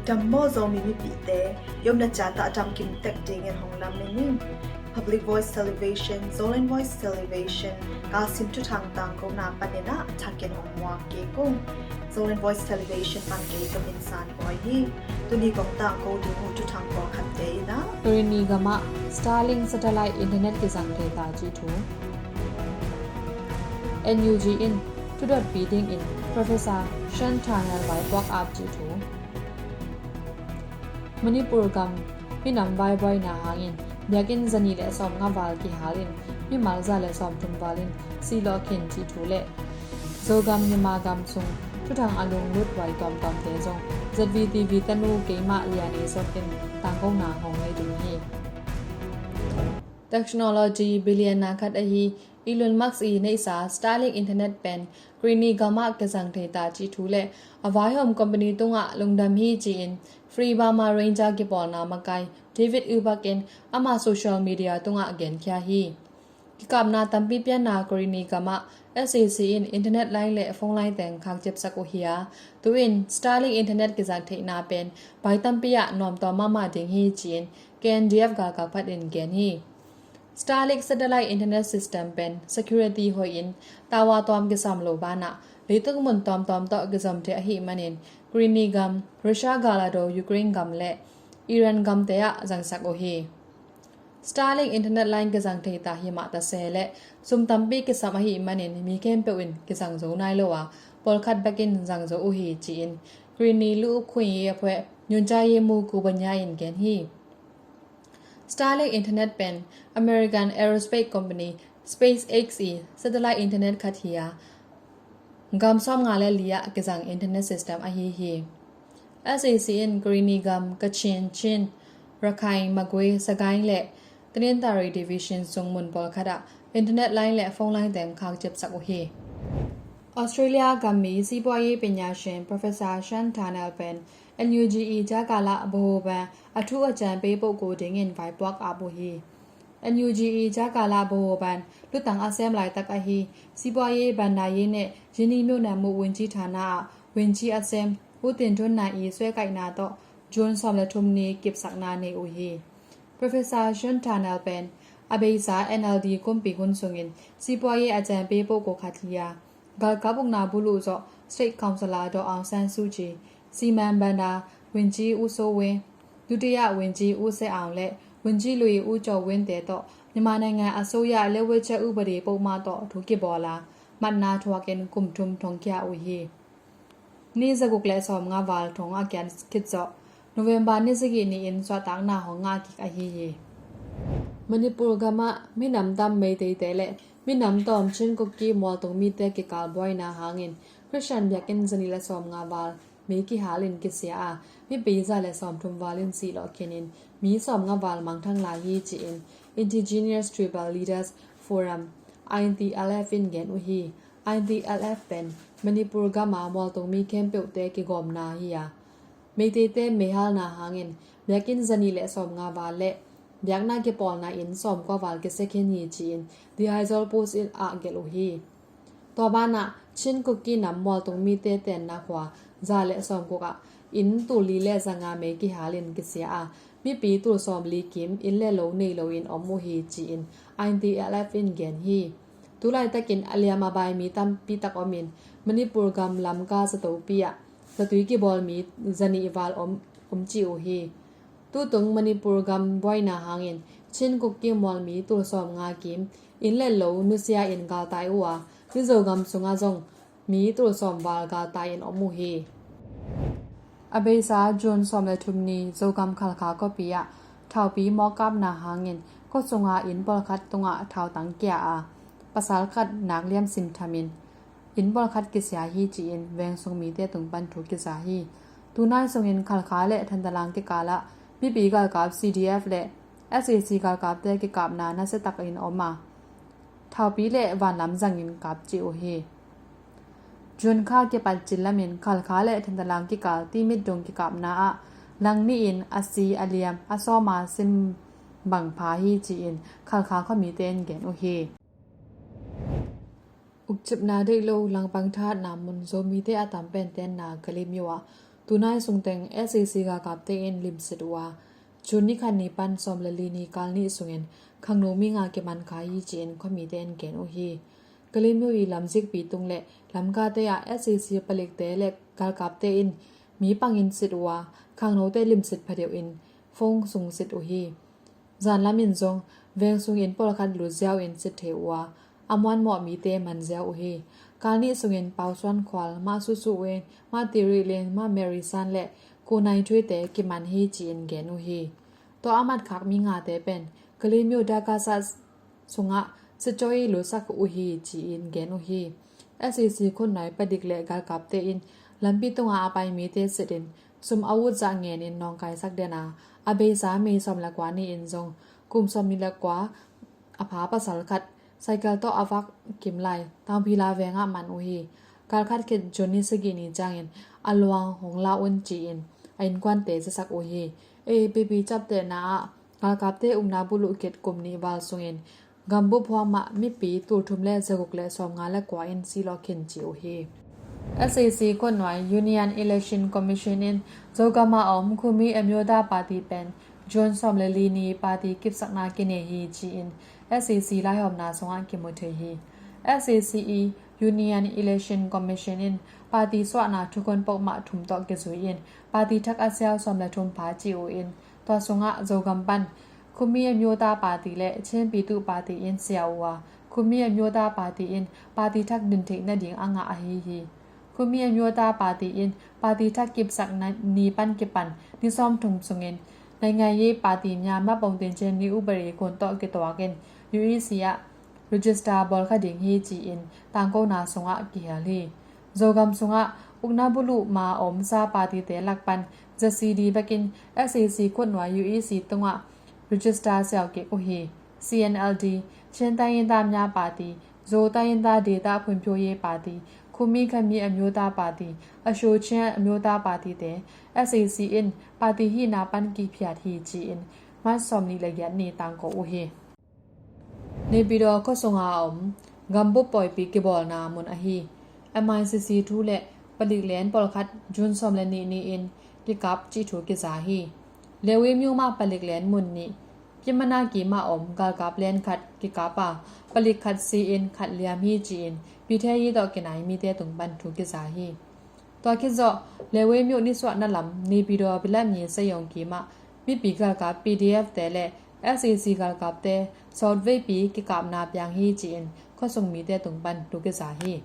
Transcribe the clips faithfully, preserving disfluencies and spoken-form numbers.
Dam maw Zomi mipite, i omna ciat ah dam kim tek dingin hong lamen ning. Public Voice Television, Zoland Voice Television, Kachin thuthang tangkona panin ah thakin hong muak kik ung. Zoland Voice Television pan kei ka min San Bawi hi. Tuni kong tangko ding uh thuthang pawlkhatte in ah, Karenni gamah Starlink satellite internet kizang thei ta cih thu. N U G in thudotpi dingin Professor Shan Thanel vaipuak ap cih thu. Manipur gam minam vaibuaina hangin biakinn zanih le sawmnga val kihalin mimal za le sawmthum valin sihlawh khin cih thu le Zogam Myanmar gam sung thuthang a lunglut huai tuamtuamte zong Z V T V tanu keimah Lian Ei Sawt in tangkona hong nei ding hi. Technology billionaire khat ahi Elon Musk i neihsa Starlink internet pen Karenni gamah kizang thei ta cih thu le a vaihawm company tungah lungdam hi ci-in Free Burma Ranger kipawlna makai David Ubak in ama social media tungah genkhia hi. Kikapna tampi pianna Karenni gamah S A C in internet line le phone line teng khak ciapsak uh hi a, tu-in Starlink internet kizang theihna pen bai tampi ah nuamtuam mahmah ding hi ci-in K N D F galkap khat in gen hi. Starlink satellite internet system pen security hoihin tower tuam kisam lo banah leitung mun tuamtuam tawh kizom thei ahih manin Karenni gam, Russia gal a do Ukraine gam le Iran gamte ah zangsak uh hi. Starlink internet line kizang thei ta hi mah ta se le sum tampi kisam ahih manin mi khempeuh in kizang zo nai lo a, pawlkhat bekin zang zo uh hi ci-in Karenni Lu Khuiyi a phueh Nyuncayi Mu Kubanya in gen hi. Starlink internet pen American aerospace company SpaceX i satellite internet khat hi a, gam sawmnga le li ah kizang internet system ahi hi. S A C in Karenni gam, Kachin, Chin, Rakhine, Magway, Sagaing le Tanintharyi Division sung mun pawlkhat ah internet line le phone line teng khak ciapsak uh hi. Australia gam mi sipuayi pinya shin Professor Shan Thanel pen N U G i jakal ah baho ban a thu a cian pei poh ko dingin vaipuak ap uh hi. N U G i jakal ah baho ban lutang a sem laitak ahi sipuayi bannayi ne yini myona mu winci thana ah winci a sem U Tin Thun na i suaikaihna tawh June sawm le thum ni kipsakna nei uh hi. Professor Shan Thanel pen a beisa N L D kumpi hun sungin sipuayi a cian pei poh ko khat hi a, galkap ukna buluh zawh State Councillor Daw Aung San Suu Kyi, Siman Banda, Winci U Soe Win, Dutiya Winci U Se Aung le Winci Lui U Kyaw Win te tawh Myanmar naingan a soya le wecha upadi pohma tawh thu kibawl a, matna thuakin kum thum thongkhia uh hi. Ni zaguk le sawmnga val thong a kian khit zawh November ni sagih ni-in suahtakna hong ngah kik ahi hi. Manipur gamah minam tam Meiteite le minam tawm Chin Kuki mualtung mite kikal buaina hangin Christian biakinn zanih le sawmnga val mei kihalin kisia a, mipi za le sawmthum valin sihlawh khinin mi sawmnga val mangthang lai hi ci-in Indigenous Tribal Leaders Forum, I T L F in gen uh hi. I T L F pen Manipur gama mualtung mi khempeuhte kigawmna hi a, Meiteite meihalna hangin biakinn zanih le sawmnga val le biakna kipawlna inn sawmkua val kisia khin hi ci-in The Aizawl Post in ah gelh uh hi. Tua banah Chin Kuki nam mualtung mite tenna khua za le sawmguk ah inn tul li le zanga mei kihalin kisia a, mipi tul sawmli kim inn le lo nei loin om uh hi ci-in I T L F in gen hi. Tulaitakin a liam a bai mi tampi tak omin Manipur gam Lamka zatopi ah zatui kibawl mi zanih val om, om ci uh hi. Tutung Manipur gam buaina hangin Chin Kuki mual mi tul sawmnga kim inn le lo nusia in galtai uh a, Mizo gam sungah zong mi tul sawm val galtai in om uh hi. A beisa June sawm le thum ni Zogam Khalkha khuapi ah thaupi mawkkapna hangin khua sunga inn pawlkhat tungah thautang kia a, pasal khat nak liam simthamin inn pawlkhat kisia hi ci-in vengsung mite tung pan thu kiza hi. Tunai sungin Khalkha le Thantalang kikalah mipi galkap C D F le S A C galkapte kikapna nasiatakin om a, thaupi le vanlam zangin kap ci uh hi. June kha kipat cin lamin Khalkha le Thantalang kikal Timit Dung kikapna ah lang nih in a si a liam a sawma sim bang pha hi ci-in Khalkha khuamite in gen uh hi. Ukcipna deih lo langpang thahatna mun Zomite a tam pen tenna Kalemyo ah Tunai sungteng S A C galkapte in limsit uh a, June ni khat ni pan sawm le li ni kal nih sungin khangno mi nga kiman kha hi ci-in khuamite in gen uh hi. Kalemyo i lamzikpi tung le Lamka te ah S A C palikte le galkapte in mi pangin sit uh a, khangnote limsit phadeuh in phone sung sit uh hi. Zanlam in zong veng sungin pawlkhat lut ziau in sit thei uh a, a muanmawh mite man ziau uh hi. Kal nih sungin Pau Suan Khual, Mah Susu in, Mah Tiri Lin, Mah Mary San le Ku Nai Thui te kiman hi ci-in gen uh hi. Tua a matkhak mi ngate pen Kalemyo Dakasa sungah sitcawi lutsak uh hi ci-in gen uh hi. S A C khutnuai padik le galkapte in lampi tungah a pai mite sitin sum a utzah ngenin nawngkaisak den a, a beisa May sawm le kua ni-in zong kum sawm nih le kua a pha pasal khat cycle tawh a vak kim lai Tangphila vengah man uh hi. Kal khat khit June ni sagih ni ciangin a luang hong la un ci-in a innkuante siasak uh hi. A A P P ciaptehna ah galkapte ukna buluh khit kum nih val sungin gambup huam ah mipi tul thum le zaguk le sawmnga le kua in silawh khin ci uh hi. S A C khutnuai Union Election Commission in Zogam a om Khumi Amyotha Party pen June sawm le li ni party kipsakna kinei hi ci-in S A C laihawmna sungah kimu thei hi. S A C i Union Election Commission in party suahna thukhun pok mah thum tawh kizui in party thak a siau sawm le thum pha ci uh in, tua sungah Zogam pan Khumi Amyotha Party le Chin Pitu Party in sia uh a, Khumi Amyotha Party in party thak din theih nading a ngah ahi hi. Khumi Amyotha Party in party thak kipsak na-, ni pan kipan ni sawmthum sungin naingai yei party mya mah pongtin chin ni ubari kun tawh kituakin U E C ah register bawl kha ding hi ci-in tangkona sungah kihel hi. Zogam sungah ukna buluh ma omsa party te lak pan Z C D bekin S A C khutnuai U E C tungah register siau kik uh hi. C N L D, Chin Tainta Mya Party, Zo Tainta Deta Phunpyo Ye Party, Khumi Khami Amyotha Party, Asho Chin Amyotha Party te S A C in party hihna pan kiphiat hi ci-in March sawm nih le giat ni tangko uh hi. Naypyidaw khuasunga a om gambup pawipi kibawlna mun ahi M I C C thu le palik len pawlkhat June sawm le nih ni-in kikap cih thu kiza hi. Lewi myoma palik len mun nih kimana kima om galkap len khat kikap a, palik khat si-in khat liam hi ci-in pithei tawh kinai mite tung pan thu kiza hi. Tua khit zawh Lewi myo nisuahna lam Naypyidaw Bilamyi Sayong kimah mipi galkap P D F te le S A C galkapte sawt veipi kikapna piang hi ci-in khuasung mite tung pan thu kiza hi.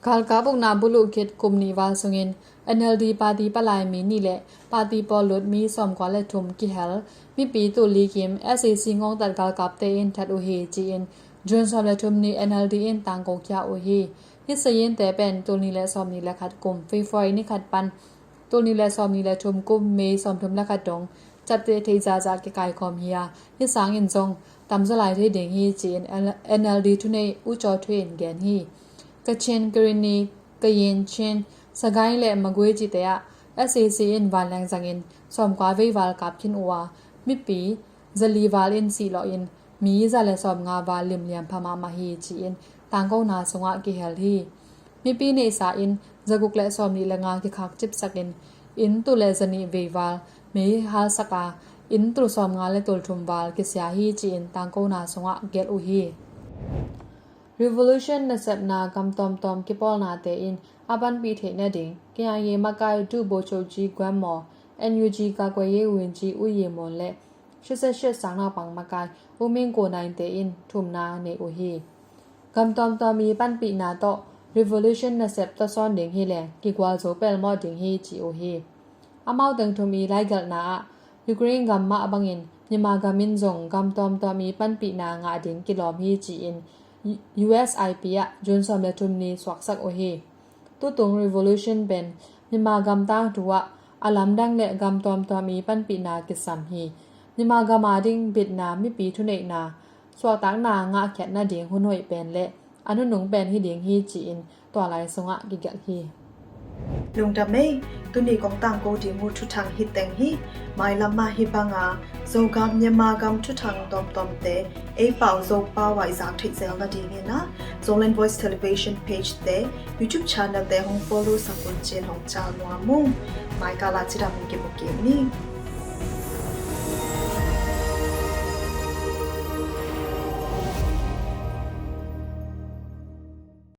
Galkap ukna buluh khit kum nih val sungin N L D party palai mi nih le party pawllut mi sawmkua le thum kihel mipi tul li kim S A C ngongtat galkapte in that uh hi ci-in June sawm le thum ni N L D in tangko khia uh hi. Hih sayinte pen tul nih le sawm nih le khat kum February ni khat pan tul nih le sawm nih le thum kum May sawm thum le khat dong ciapteh theih zahzah kikaikhawm hi a, hih sangin zong tamzaw lai thei ding hi ci-in N L D thunei U Caw Thui in gen hi. Kachin, Karenni, Kayin, Chin, Sagaing le Magway cihte ah S A C in vanleng zangin sawmkua vei val kap khin uh a, mipi zali val in sihlawh in mi za le sawmnga val limliam pha mahmah hi ci-in tangkona sungah kihel hi. Mipi neihsa in zaguk le sawmnih le nga kikhak cipsakin inn tul le zanih vei val mei halsak a, inn tul sawmnga le tul thum val kisia hi ci-in tangkona sungah gelh uh hi. Revolution nasepna gam tawmtawm kipawlnate in a panpih theih nading K I A makai duh Bawchokji Guam maw, N U G kakwaiye winji uye mawn le Shisa shit sang naupang makai U Ming Ko Naing te in thumna nei uh hi. Gam tawmtawm i panpihna tawh revolution nasep tawsawn ding hi leng kigualzo pelmawh ding hi ci uh hi. Amau teng thum i laigelhna ah Ukraine gam mah bangin Myanmar gam in zong gam tawmtawm i panpihna ngah ding kilawm hi ci-in U S I P ah June sawm le thum ni suaksak uh hi. Tutung revolution pen Myanmar gam tangthu ah a lamdang le gam tuamtuam i panpihna kisam hi. Myanmar gam a ding bitna, mipi thuneihna, suahtakna ngahkhiat nading hun hoih pen le a nunung pen hi ding hi ci-in tua lai sungah kigelh hi. Lungdam ei. Tuni kong tangko ding uh thuthang hi teng hi. Mailam ah hih banga Zogam Myanmar gam thuthang tuamtuamte ei pau Zopau ah i zak theih zel nadingin ah Zoland Voice Television page te, YouTube channel te hong follow sak un cin hong cial nuam ung. Maikal ah cidam in kimu kik ni.